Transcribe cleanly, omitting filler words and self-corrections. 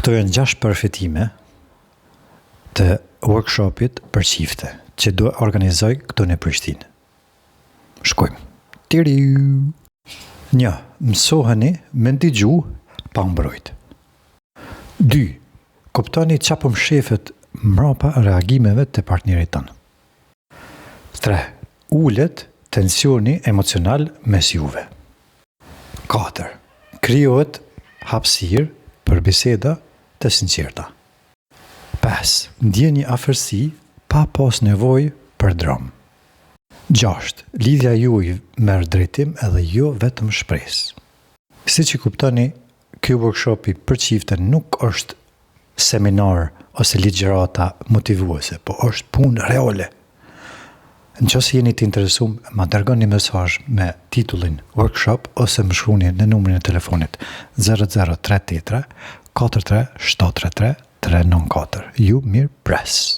Këto janë 6 përfitime të workshopit për çifte që do organizoj këtu në Prishtinë. Shkojmë. Tiriu. 1. Mësoheni me ndigju pa mbrojt. 2. Kuptoni ça po mshefet mrapa reagimeve të partnerit tënd. 3. Ulet tensioni emocional mes juve. 4. Krijohet hapësirë për biseda të sinqerta. 5. Ndjeni afërsi pa pas nevojë për dramë. 6. Lidhja juaj merr drejtim edhe jo vetëm shpresë. Siç e kuptoni, ky workshopi për çifte nuk është seminar ose ligjërata motivuese, po është punë reale. Në qoftë se jeni të interesum, ma dërgoni mesazh me titullin workshop ose më shkruani në numrin e telefonit 0033 43 733 394. Ju mirëpres.